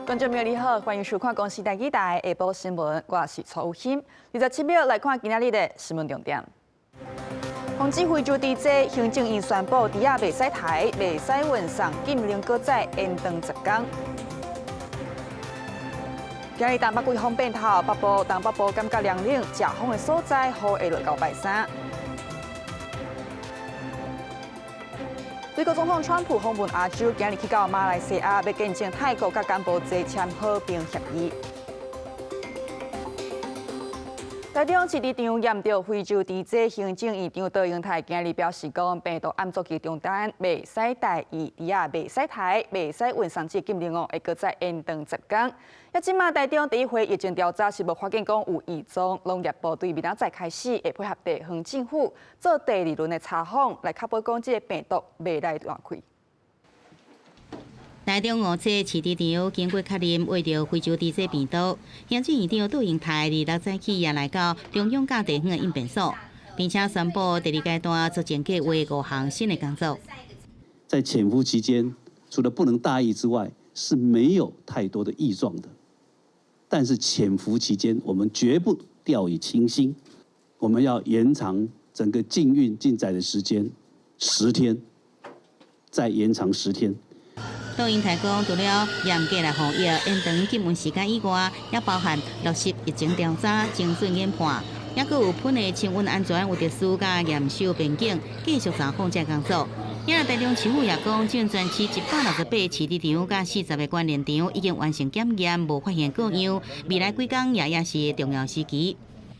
觀眾朋友你好，歡迎收看公視台語台下晡新聞，我是蔡有馨。27秒來看今仔日的新聞重點。防止非洲豬災，行政院宣布豬仔袂使刣，袂使運送禁令閣再延長10工。今日東北季風變透，北部、東北部感覺涼冷，食風的所在雨會落到拜三。美國總統川普訪問亞洲，今日去到馬來西亞，欲見證泰國佮柬埔寨簽和平協議。台中飼豬場驗著非洲豬災，行政院長卓榮泰今日表示講，病毒按足期中單，袂使大意，豬仔袂使刣，袂使運送這禁令哦，會閣再延長10工。啊，這馬台中第一回疫情調查是無發現講有異狀，農業部對明仔載開始會配合地方政府做第二輪的查訪，來確保講這個病毒袂來斷開。台中梧棲飼豬場經過確認，秽著非洲豬災病毒，行政院長卓榮泰26早起也來到中央佮地方的應變所，並且宣布第二階段作戰計劃五項新的工作。在潛伏期間，除了不能大意之外，是沒有太多的異狀的。但是潛伏期間，我們絕不掉以輕心，我們要延長整個禁運禁載的時間10天，再延長十天。卓榮泰講，除了嚴格來防疫、延長禁運時間以外，也包含落實疫情調查、精準研判，抑閣有噴的清運安全有特殊佮嚴守邊境，繼續查訪這工作。也台中市府也講，全市168飼豬場佮40個關聯場已經完成檢驗，無發現過樣。未來幾工也是重要時期。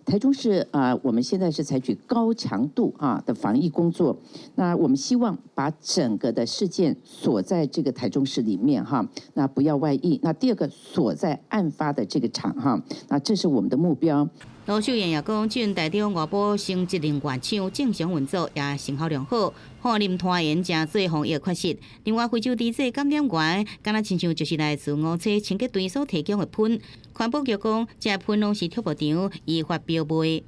台中市啊，我們現在是採取高強度啊的防疫工作。那我們希望把整個的事件鎖在這個台中市裡面哈，那不要外溢。那第二個鎖在案發的這個場哈，那這是我們的目標。盧秀燕也講，全台中外埔生質能源廠正常運作，也成效良好，予林拖延誠濟防疫缺失。另外，非洲豬災感染源，敢若親像就是來自梧棲清潔隊所提供的噴。環保局講，這噴攏是畜牧場依法標賣。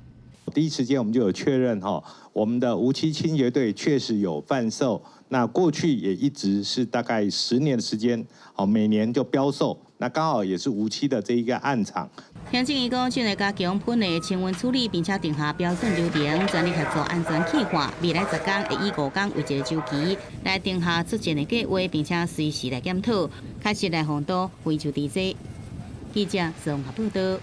第一時間我們就有確認哈，我們的梧棲清潔隊確實有販售。那過去也一直是大概10年的時間，好每年就標售。那剛好也是梧棲的這一個案場。行政院講，將會加強噴的清運處理，並且定下標準流程，全力協助安全計劃。未來十工會以5工為一個週期來定下作戰的計劃，並且隨時來檢討，確實來防堵非洲豬災。記者綜合報道。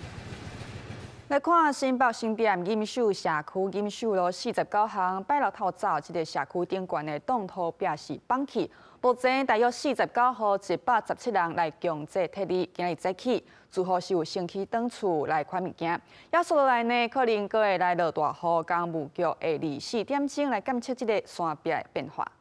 來看新北新店錦繡社區錦繡路49巷，拜六透早，這個社區頂懸的擋土壁是崩去，目前大約49戶117人來強制撤離。今日早起，住戶是有先去轉厝來款物件，也紲落來呢，可能閣會來落大雨，工務局會24點鐘來監測這個山壁的變化。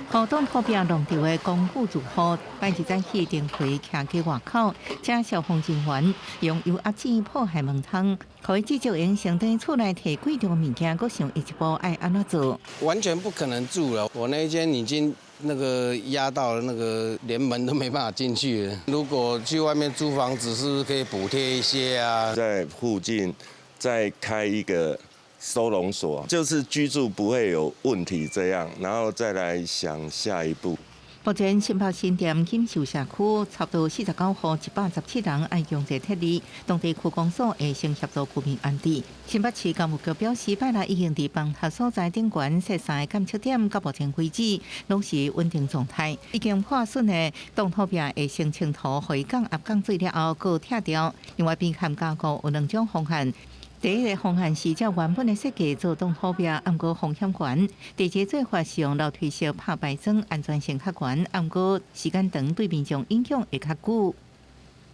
予擋土壁弄著的公寓住戶，拜日早起巡回徛佇外口，請消防人員用油壓剪破壞門窗，可以至少用先佇厝內提貴重物件，閣想下一步愛按怎做？完全不可能住了，我那一間已經那個壓到了，那個連門都沒辦法進去了。如果去外面租房子，是不是可以補貼一些啊？在附近再開一個收容所，就是居住不會有問題這樣，然後再來想下一步。目前新北新店錦繡社區差不多49戶117人愛強制撤離，當地區公所會先協助居民安置。新北市工務局表示，拜六已經佇崩塌所在頂懸設三個監測點，到目前為止攏是穩定狀態。已經破損的擋土壁會先清土，予伊降壓降水了後，閣拆掉。另外，邊涵加固有兩種方案。第一個方案是照原本的設計做擋土壁，毋過風險懸；第二個做法是用樓梯式拍排樁，安全性較懸，毋過時間長對民眾影響會較久。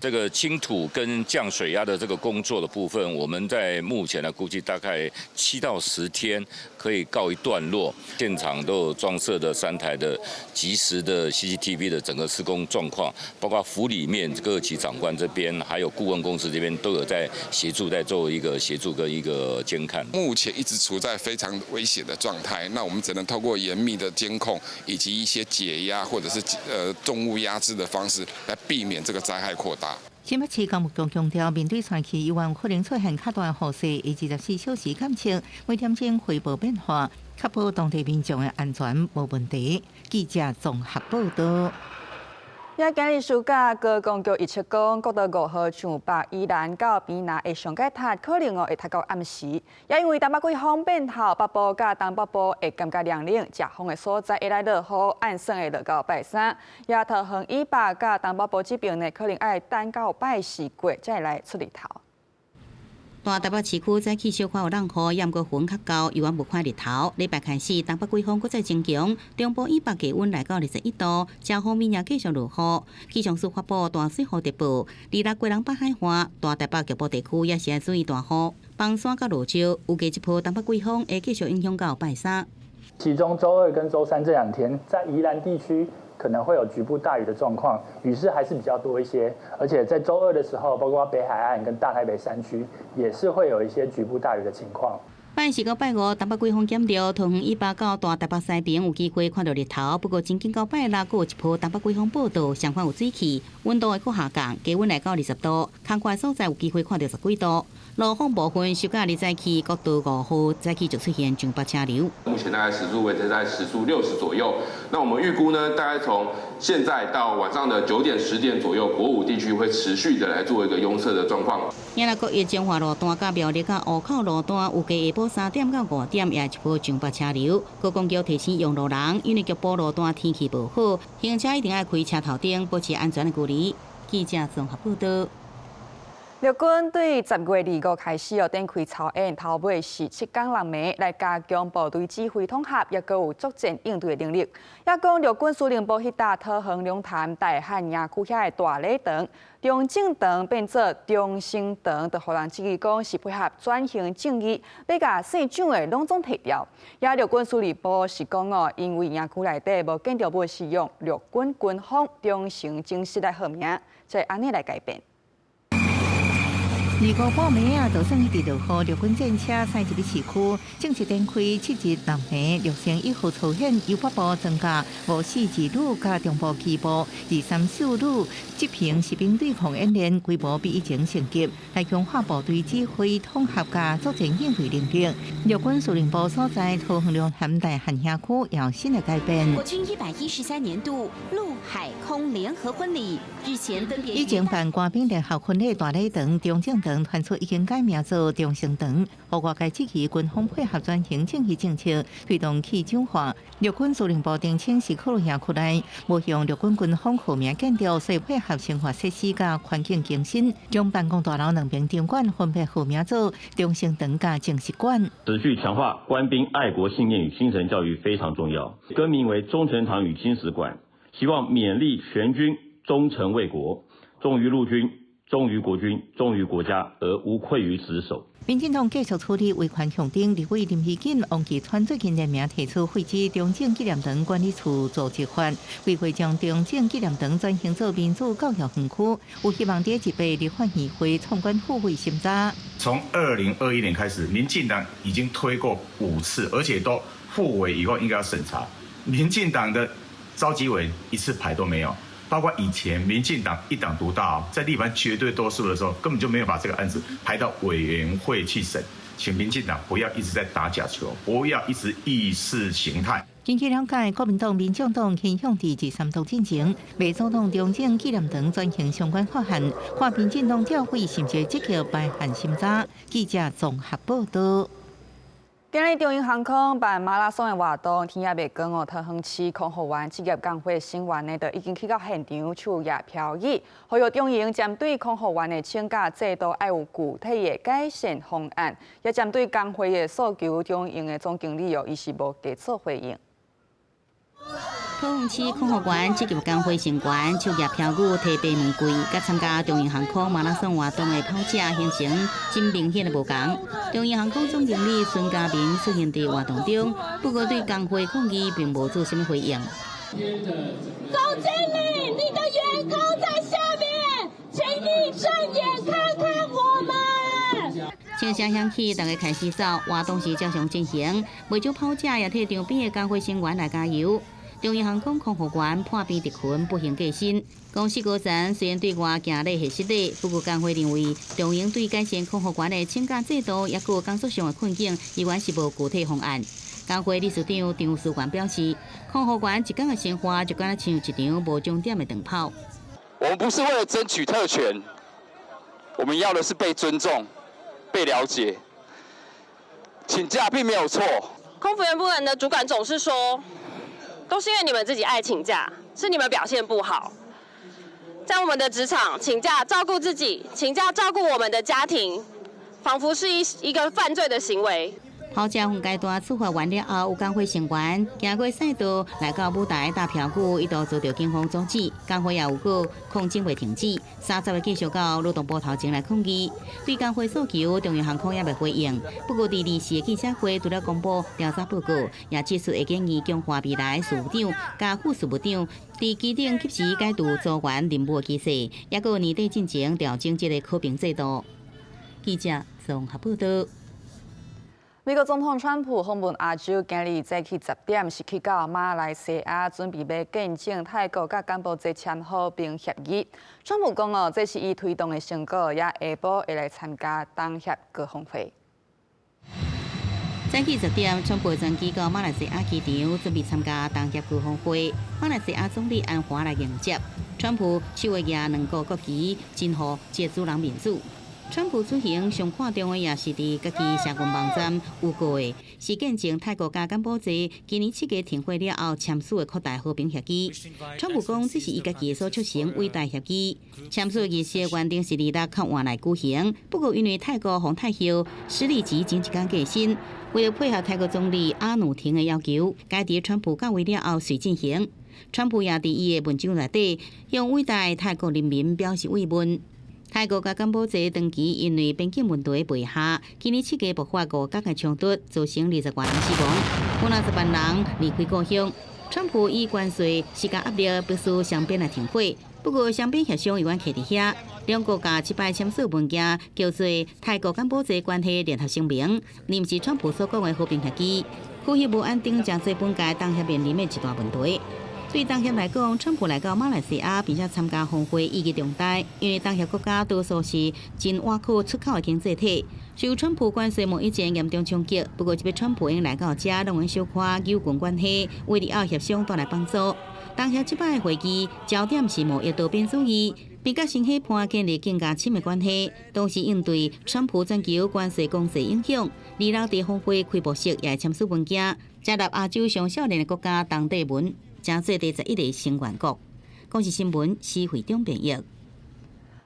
這個清土跟降水壓的這個工作的部分，我們在目前呢估計大概7到10天可以告一段落。現場都有裝設的三台的即時的 CCTV 的整個施工狀況，包括府裡面各級長官這邊，還有顧問公司這邊都有在協助，在做一個協助跟一個監看。目前一直處在非常危險的狀態，那我們只能透過嚴密的監控以及一些解壓或者是重物壓制的方式來避免這個災害擴大。新北市工務局強調，面對山區猶原可能出現較大雨勢，會24小時監測，每點鐘匯報變化，確保當地民眾的安全無問題。記者綜合報道。也也今日暑假，高公局預測講，國道5號上北宜蘭到屏南的上蓋塔可能哦會塔到暗時。也因為東北季風變透，北部佮東北部會感覺涼冷，颳風的所在會來落雨，按算會落到拜三。也桃園以北佮東北部這邊呢，可能愛等到拜四過才會來出日頭。大台北市區早起小可有落雨，也毋過雲較厚，猶原無看日頭。禮拜開始，東北季風閣再增強，中部以北氣溫來到21度，遮方面也繼續落雨。氣象署發布大水雨特報，26基隆北海岸、大台北局部地區也是愛注意大雨、崩山佮落石。預計這波東北季風會繼續影響到拜三。其中週二跟週三這兩天，在宜蘭地區可能會有局部大雨的狀況，雨勢還是比較多一些。而且在週二的時候，包括北海岸跟大台北山區，也是會有一些局部大雨的情況。拜四到拜五，東北季風減弱，桃園以北到大台北西邊有機會看到日頭。不過，真緊到拜六，閣有一波東北季風報到，相款有水汽，溫度會閣下降，低溫來到20度，空曠所在有機會看到10幾度。落風部分，小假日早起國道5號早起就出現上北車流。目前大概時速維持在時速60左右。那我們預估呢，大概從現在到晚上的9點、10點左右，國五地區會持續的來做一個擁塞的狀況。今日國一彰化路段、佮苗栗佮湖口路段，預計下晡3點到5點，也一波上北車流。高公局提醒用路人，因為局部路段天氣無好，行車一定愛開車頭燈，保持安全的距離。記者綜合報道。陸軍對10月25開始哦，展開操演，頭尾是7工6暝來加強部隊指揮統合，抑閣有作戰應對的能力。抑講陸軍司令部彼搭桃園龍潭大漢營區遐的大禮堂、中正堂變做中生堂，就予人質疑講是配合轉型正義，欲共姓蔣的攏總提掉。也陸軍司令部是講哦，因為營區內底無建築物是用陸軍軍風中誠精神來號名，才會按呢來改變。25半暝仔，就算一直落雨，陸軍戰車駛入去市區，正式展開7日6暝陸成1號操演，由北部裝甲542旅佮中部機步234旅執行實兵對抗演練，規模比以前升級，來強化部隊指揮統合佮作戰應對能力。陸軍司令部所在桃園龍潭大漢營區有新的改變。國軍113年度陸海空聯合婚禮日前分別以前辦官兵聯合婚禮大禮堂、中正堂傳出已經改名做中生堂，予外界質疑軍方配合轉型正義政策，推動去蔣化。陸軍司令部澄清是考慮營區內無用陸軍軍風號名建築，所以配合生活設施佮環境更新，將辦公大樓兩邊場館分別號名做中生堂佮精實館。持續強化官兵愛國信念與精神教育非常重要，更名為忠誠堂與精實館，希望勉勵全軍忠誠為國，忠於陸軍，忠於國軍，忠於國家，而無愧於職守。民進黨繼續處理維權紅燈，立委林宜瑾、王岐川最近聯名提出廢止中正紀念堂管理處組織法，規劃將中正紀念堂轉型做民主教育園區，有希望佇一八立法院會創館付費審查。從2021年開始，民進黨已經推過5次，而且都復委以後應該要審查。民進黨的召集委一次排都沒有。包括以前民進黨一黨獨大，在立法絕對多數的時候，根本就沒有把這個案子排到委員會去審。請民進黨不要一直在打假球，不要一直意識形態。根據了解，國民黨、民眾黨傾向佇23度進前，袂阻擋中正紀念堂轉型相關法案，看民進黨調委是毋是積極排案審查。記者綜合報道。今日長榮航空辦馬拉松的活動，天也未光哦，桃園市空服員職業工會成員呢，就已經去到現場手舉標語，呼籲長榮針對空服員的請假制度愛有具體的改善方案，也針對工會的訴求，長榮的總經理哦，伊是無給做回應。桃園市空服員職業工會成員手舉標語、提白玫瑰，佮參加長榮航空馬拉松活動的跑者形成真明顯的無仝。長榮航空總經理孫家明出現佇活動中，不過對工會抗議並無做啥物回應。總經理，你的員工在下面，請你正眼看看我們。聲聲響起，大家開始走，活動是照常進行，袂少跑者也替場邊的工會成員來加油。長榮航空空服員破病特勤不幸過身，公司高層雖然對外行禮謝失禮，不過工會認為長榮對改善空服員的請假制度，抑閣有工作上的困境，依然是無具體方案。工會理事長張思源表示，空服員一工的生活就敢若像一場無終點的長跑。我們不是為了爭取特權，我們要的是被尊重、被了解。請假並沒有錯。空服員部門的主管總是說，都是因為你們自己愛請假，是你們表現不好。在我們的職場，請假照顧自己，請假照顧我們的家庭，仿佛是一個犯罪的行為。跑者分階段處罰完了後，有工會成員行過賽道來到舞台打標語，一度遭到警方阻止。工會也有告抗爭未停止，30日繼續到勞動部頭前來抗議。對工會訴求，長榮航空也未回應。不過，佇24的記者會除了公布調查報告，也指出會建議強化未來事務長佮副事務長佇機頂及時解讀組員任務的機制，也閣年底進前調整這個考評制度。記者綜合報道。美國總統川普訪問亞洲，今日早起10點是去到馬來西亞，準備欲見證泰國佮柬埔寨簽和平協議。川普講哦，這是伊推動的成果，也下晡會來參加東協高峰會。早起10點，川普專機到馬來西亞機場，準備參加東協高峰會。馬來西亞總理安華來迎接。川普手會舉兩國國旗，真予這主人面子。川普此行上看重的也是佇家己社群網站預告的，是見證泰國佮柬埔寨今年7月停火了後簽署的擴大和平協議。川普講這是伊家己所促成偉大協議。簽署儀式原定是26較晚來舉行，不過因為泰國皇太后詩麗吉前一工過身，為了配合泰國總理阿努廷的要求，改佇川普到位了後遂進行。川普也佇伊的文章內底向偉大的泰國人民表示慰問。泰國佮柬埔寨長期因為邊境問題袂合，今年7月爆發五工的衝突，造成20外人死亡，有60萬人離開故鄉。川普以關稅施加壓力，迫使雙邊來停火。不過雙邊協商猶原徛佇遐，兩國共這擺簽署文件叫做《泰國柬埔寨關係聯合聲明》，毋是川普所講的和平協議。區域無安定，成做本屆東協面臨的一大問題。對東協來講，川普來到馬來西亞並且參加峰會意義重大，因為東協國家多數是真倚靠出口的經濟體，受川普關稅貿易戰嚴重衝擊。不過，這擺川普𪜶來到遮，攏會小可扭曲關係，為日後協商帶來幫助。東協這擺會議焦點是貿易多邊主義，並佮新伙伴建立更加親密關係，同時應對川普全球關稅攻勢影響。二六佇峰會開幕式也會簽署文件，加入亞洲上少年的國家當地文。成做第11個成員國。公視新聞施惠中編譯。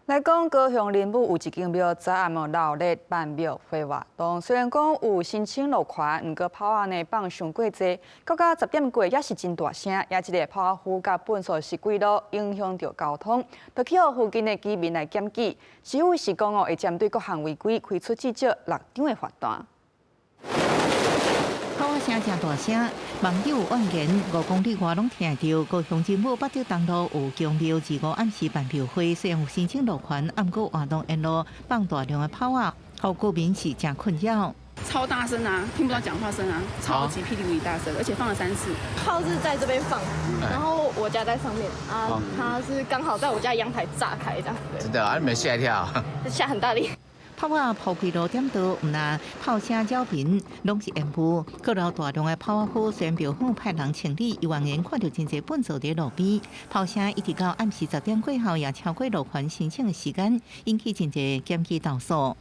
來講高雄林武有一間廟，昨暗鬧熱辦廟會活動。雖然講有申請路權，毋過炮仔呢放傷過濟，到甲10點過也是真大聲，也這个炮仔呼佮糞埽是規路影響著交通，就去予附近的居民來檢舉。市府是講哦，會針對各項違規開出至少六張的罰單。炮仔聲誠大聲，網友怨言5公里外攏聽得著。高雄仁武八德東路有宮廟，25暗時辦廟會，雖然有申請路權，毋過活動沿路放大量的炮仔，予居民是誠困擾。超大聲啊，聽不到講話聲啊，超級霹靂無敵大聲，而且放了3次。炮是在這邊放，然後我家在上面啊，它是剛好在我家陽台炸開這樣。真的啊，你沒嚇一跳？嚇很大力。炮仔鋪開路點多，毋但炮聲擾民，攏是煙霧。閣留大量的炮仔灰，雖然廟方派人清理，猶原看著真濟糞埽佇路邊。炮聲一直到暗時10點過後，也超過路權申請的時間，引起真濟檢舉投訴。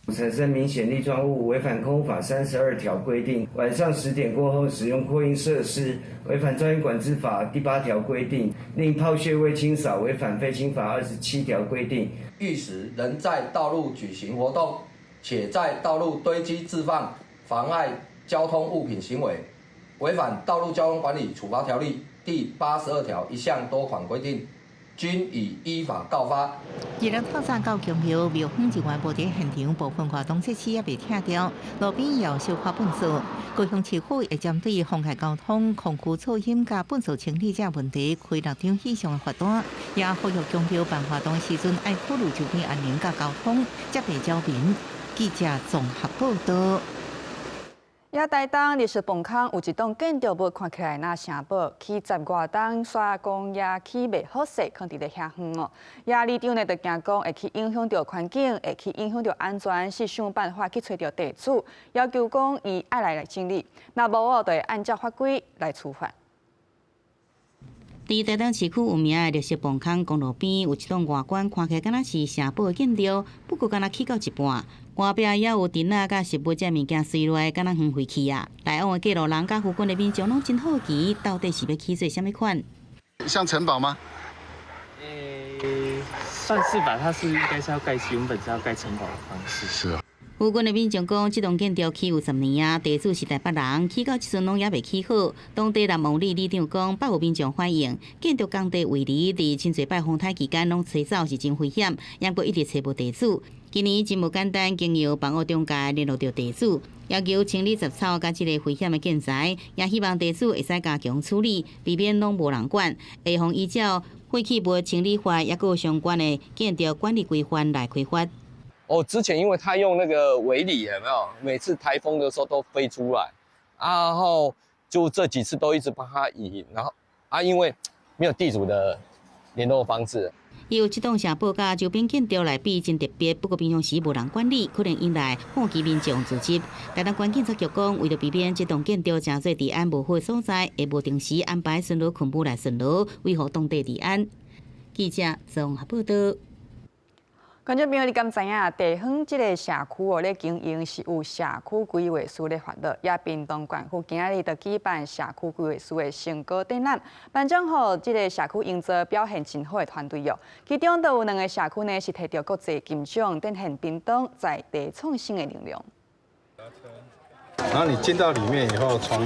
產生明顯粒狀物，違反空污法32條規定；晚上10點過後使用擴音設施，違反噪音管制法第8條規定；令炮屑未清掃，違反廢清法27條規定。欲使仍在道路舉行活動，且在道路堆積置放妨礙交通物品行為，違反道路交通管理處罰條例第82條1項多款規定。均已依法告發。二日透早到宮廟，廟方人員無佇現場，部分活動設施也未拆掉，路邊也有小可糞埽。高雄市府會針對妨礙交通、空區噪音佮糞埽清理這問題，開六張以上的罰單，也呼籲宮廟辦活動的時陣愛考慮周邊安寧佮交通，才袂擾民。記者綜合報道。也台東綠色磅空有一棟建築物，看起來若城堡，起十外棟，煞講也起袂好勢，囥佇咧遐遠哦。也里長呢，就驚講會去影響著環境，會去影響著安全，是想辦法去揣著地主，要求講伊愛來整理，若無哦，就會按照法規來處罰。佇台東市區有名的綠色磅空公路邊，有一棟外觀看起來敢若是城堡的建築，不過敢若起到一半，外壁也有釘仔佮植物這物件隨落來，敢若荒廢去啊！來往的過路人佮附近的民眾攏真好奇，到底是欲起做啥物款？像城堡嗎？欸，算是吧，它是應該是要蓋，原本是要蓋城堡的方式。是啊。附近的民眾講，這棟建築起有10年啊，地主是台北人，起到這陣攏猶未起好。當地南王里里長講，捌有民眾反映，建築工地圍籬佇真濟擺風颱期間攏吹走是真危險，猶閣一直揣無地主。今年真無簡單，經由房屋中介聯絡著地主，要求清理雜草佮這个危險的建材，也希望地主會使加強處理，避免攏無人管，會予依照廢棄物清理法，猶閣有相關的建築管理規範來開罰。哦，之前因為他用那個圍籬，有沒有？每次颱風的時候都飛出來，然後就這幾次都一直幫他移，然後啊，因為沒有地主的聯絡方式。伊有這棟城堡佮周邊建築來比真特別，不過平常時無人管理，可能引來好奇民眾聚集。台東縣警察局講，為著避免這棟建築成做治安無好的所在，會無定時安排巡邏勤務來巡邏，維護當地治安。記者綜合報導。觀眾朋友，你敢知影地方這个社區哦，咧經營是有社區規劃師咧負責，也屏東縣府今仔日就舉辦社區規劃師的成果展覽，頒獎予這个社區營造表現真好的團隊哦。其中就有兩個社區呢，是摕著國際金獎，展現屏東在地創新的能量。然後你進到裡面以後，從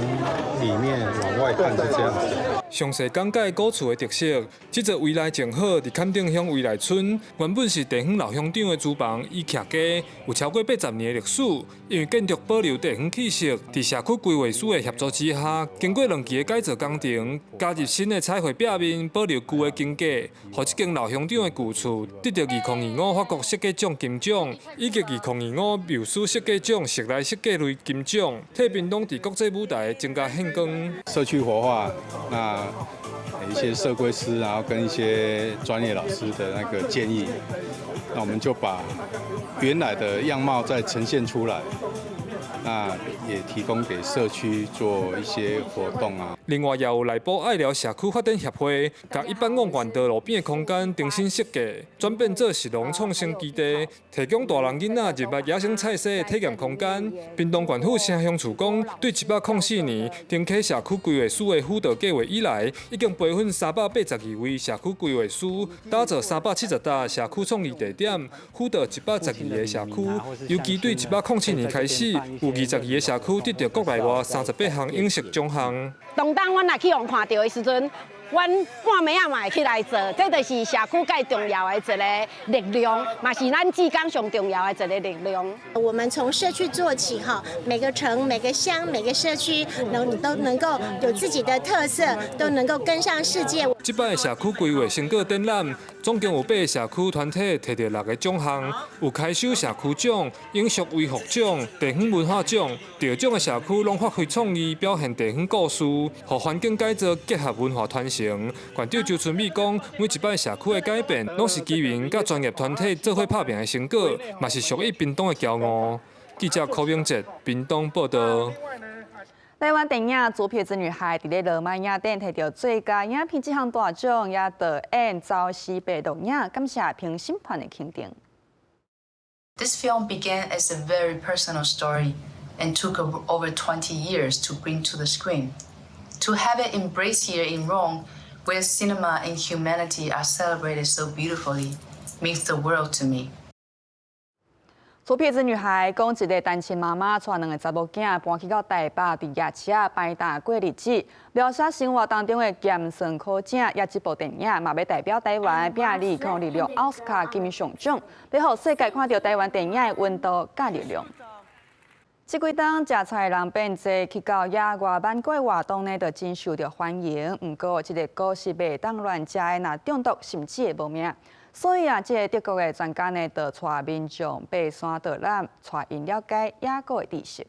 裡面往外看是這樣子。詳細講解古厝的特色。這座圍內靜好，佇崁頂鄉圍內村，原本是地方老鄉長的廚房與徛家，有超過80年的歷史。因為建築保留地方氣息，佇社區規劃師的協助之下，經過兩期的改造工程，加入新的彩繪壁面，保留舊的間隔，予這間老鄉長的舊厝得著2025法國設計獎金獎，以及2025繆斯設計獎室內設計類金獎，替屏東佇國際舞台增加獻光。社區活化，那一些社規師，然後跟一些專業老師的那個建議，那我們就把原來的樣貌再呈現出來。那也提供給社區做一些活動啊。另外，也有內埔愛寮社區發展協會，共一百五萬道路邊的空間重新設計，轉變做食農創生基地，提供大人囡仔入來野生菜踅的體驗空間。屏東縣府城鄉處講，對104年重啟社區規劃師的輔導計劃以來，已經培訓382位社區規劃師，打造370搭社區創意地點，輔導112個社區。尤其對107年開始，有22個社區得著國內外38項影視獎項。當當阮若去予看著的時陣，阮半暝仔嘛會起來做，這就是社區蓋重要的一个力量，嘛是咱志工上重要的一个力量。我們從社區做起哈，每個城、每個鄉、每個社區能都能夠有自己的特色，都能夠跟上世界。這擺社區規劃成果展覽，總共有八个社區團體摕著六个獎項，有開修社區獎、永續維護獎、地方文化獎。得獎的社區攏發揮創意，表現地方故事，予環境改造結合文化傳承。縣長周春米講，每一擺社區的改變，攏是居民佮專業團體做伙拍拚的成果，嘛是屬於屏東的驕傲。記者柯明哲，屏東報導。台灣電影《左撇子女孩》佇咧羅馬影展摕著最佳影片這項大獎，也導演鄒詩白錄影，感謝評審團的肯定。 This film began as a very personal story and took over 20 years to bring to the screen. To have it embraced here in Rome, where cinema and humanity are celebrated so beautifully, means the world to me. 左撇子女孩講一个單親媽媽帶兩个查某囝搬去到台北，佇夜市仔擺檔過日子，描寫生活當中的鹹酸苦汫。也這部電影嘛欲代表台灣拼2026奧斯卡金像獎，欲予世界看著台灣電影的溫度佮力量。這幾冬食菜的人變濟，去到野外挽歌活動呢，就真受著歡迎。毋過，這个果實袂當亂食的，若中毒甚至會無命。所以啊，這个德國的專家呢，就帶民眾爬山導覽，帶𪜶了解野果的知識。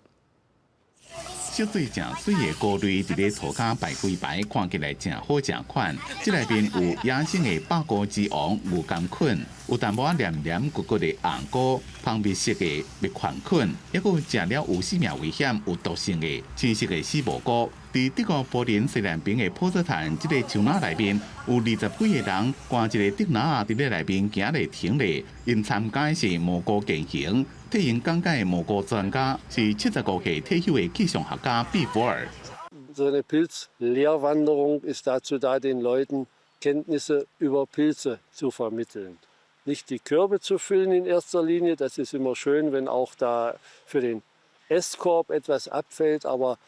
色水誠媠的菇類，佇咧塗跤排幾排，看起來誠好食款。這內面有野生的百菇之王牛肝菌，有淡薄仔黏黏骨骨的紅菇，蜂蜜色的蜜環菌，抑閣有食了有性命危險、有毒性的青色的死蘑菇。佇德國柏林西南邊的波茨坦這個樹林內面，有二十幾个人掛一个竹籃仔佇咧內面行咧停咧。𪜶參加的是蘑菇健行，替𪜶講解的蘑菇專家是75歲退休的氣象學家畢福爾。 So eine Pilzlehrwanderung ist dazu da, den Leuten Kenntnisse über Pilze zu vermitteln. Nicht die Körbe zu füllen in erster Linie, das ist immer schön, wenn auch da für den Esskorb etwas abfällt, aber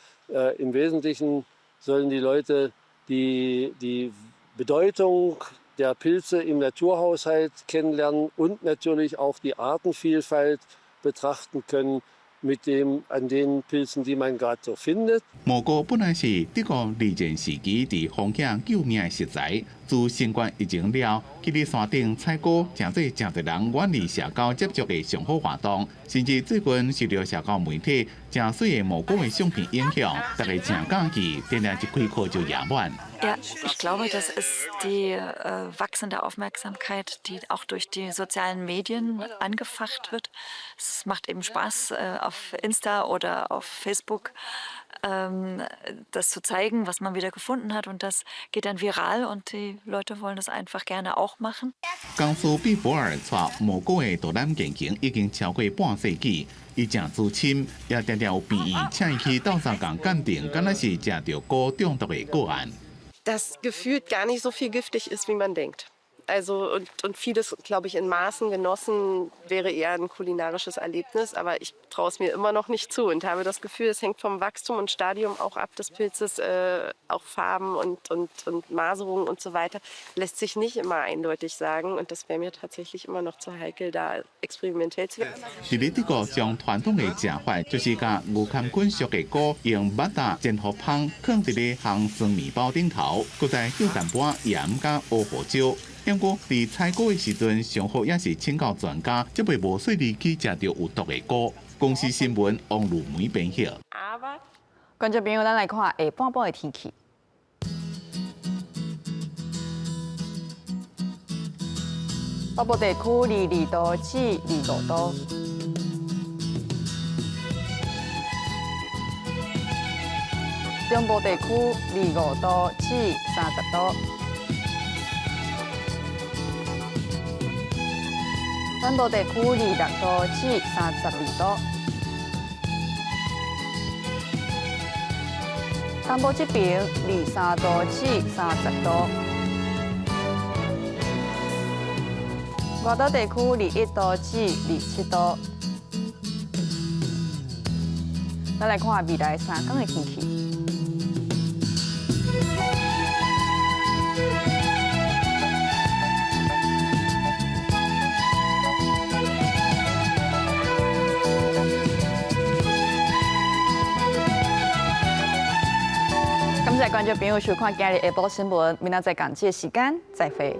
im Wesentlichen sollen die Leute die Bedeutung der Pilze im Naturhaushalt kennenlernen und natürlich auch die Artenvielfalt betrachten können mit dem, an den Pilzen, die man gerade so findet. 蘑菇本來是德國二戰時期佇荒野救命的食材，自新冠疫情了，去佇山頂採菇，成做誠濟人遠離社交接觸的上好活動。甚至最近受著社交媒體誠媠的蘑菇的相片影響，大家誠佮意，定定一開課就額滿。 Ja, ich glaube, das ist die wachsende Aufmerksamkeit, die auch durch die sozialen Medien angefacht wird. Es macht eben Spaß, auf Insta oder auf Facebook das zu zeigen, was man wieder gefunden hat. Und das geht dann viral und die Leute wollen das einfach gerne auch machen. 公司畢福爾帶蘑菇的導覽健行已經超過半世紀，伊誠資深，也定定有病院請伊去鬥相共鑑定，敢若是食著菇中毒的個案。 Dass gefühlt gar nicht so viel giftig ist, wie man denkt. Also und vieles, glaube ich, in Maßen genossen wäre eher ein kulinarisches Erlebnis, aber ich traue es mir immer noch nicht zu und habe das Gefühl, es hängt vom Wachstum und Stadium auch ab des Pilzes, auch Farben und Maserungen und so weiter, lässt sich nicht immer eindeutig sagen und das wäre mir tatsächlich immer noch zu heikel, da experimentell zu werden. 佇咧德國上傳統的食法，就是共牛肝菌屬的菇用肉仔煎予芳，囥佇咧烘酸麵包頂頭，閣再澆淡薄仔鹽佮烏胡椒。不過，佇採菇的時陣，上好也是請教專家，才袂無細膩去食著有毒的菇。公視新聞王如梅編譯。觀眾朋友，咱來看下半晡的天氣。北部地區22度至25度。中部地區25度至30度。南部地區26度至32度。東部這邊23度至30度。外島地區21度至27度。咱來看未來三天的天氣。感謝觀眾朋友收看今日下晡新聞，明仔載仝這个時間再會。